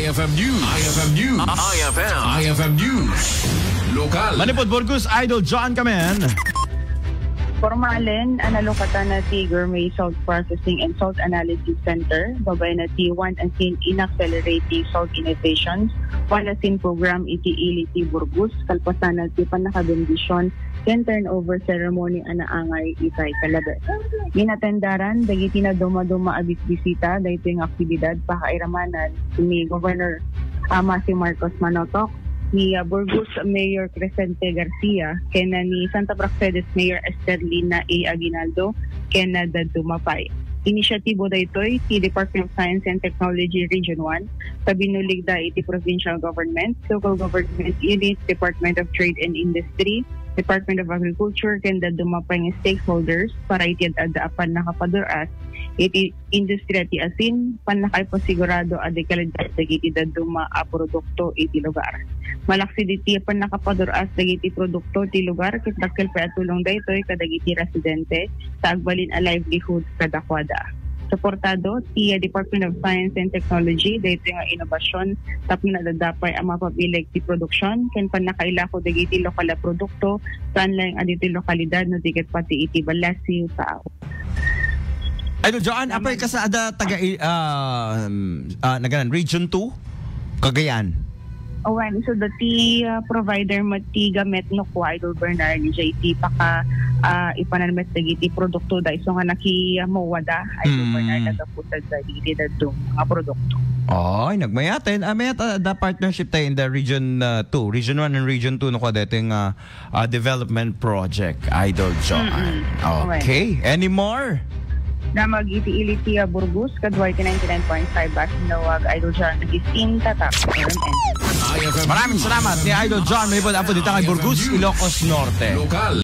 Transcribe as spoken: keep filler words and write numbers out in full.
I F M News. I F M News. I F M. I F M News. Lokal. Manipud Burgos, Idol John Kamen. Pormalen a nalukatan na ti Gourmet Salt Processing and Salt Analysis Center, babaen na ti One Asin in Accelerating Salt Innovations, One Asin Program iti ili ti Burgos, kalpasan na ti pannakabendisyon ken turnover ceremony a naangay itay Calabez. Inatendaran dagiti nadumaduma a bisbisita daytoy nga aktibidad pakairamanan ni Governor, ah, Matthew Marcos Manotok, ni, ah, Burgos Mayor Crescente Garcia, ken, ah, ni Santa Praxedes Mayor Esterlina A. Aguinaldo, ken, ah, dadduma pay. Inisyatibo daytoy ti Department of Science and Technology Region one, ta binuligda iti provincial government, local government unit, Department of Trade and Industry, Department of Agriculture, ken dadduma pay nga stakeholders para iti ad-adda a pannakapadur-as iti industriya ti asin, pannakaipasigurado a dekalidad dagiti dadduma a produkto iti lugar. Malaksid iti pannakapadur-as dagiti produkto ti lugar, ket dakkel pay a tulong daytoy kadagiti residente ta agbalin a livelihood kadakuada. Suportado ti Department of Science and Technology daytoy nga inobasyon tapno adda pay a mapabileg ti produksyon ken pannakailako dagiti lokal a produkto saan laeng a ditoy lokalidad no di ket pati iti ballasiw tao. Idol John, apay kasla adda taga, ah, um, ah, naganan, Region two? Cagayan. Awan, so dati, ah, provider met ti gamet no kua, Idol Bernard, ni J T, paka, ah, ipanan met dagiti produkto da isu nga naki, ah, mawada, Idol Hmm. Bernard, nagapusad dagiti dadduma nga produkto. Ay, nagmayaten. Ah, mayat, ah, da partnership tayo in the Region, ah, two. Region one and Region two, no, kua dati nga, ah, development project, Idol John. Mm-mm. Okay. Any more? Damag iti ili ti, ah, Burgos, kadua iti ninety-nine point five Basin Lawag, Idol John, Augustin, Tatak, R M N. Maraming salamat ni Idol John Maybon Apo dita kay Burgos, Ilocos Norte. Lokal.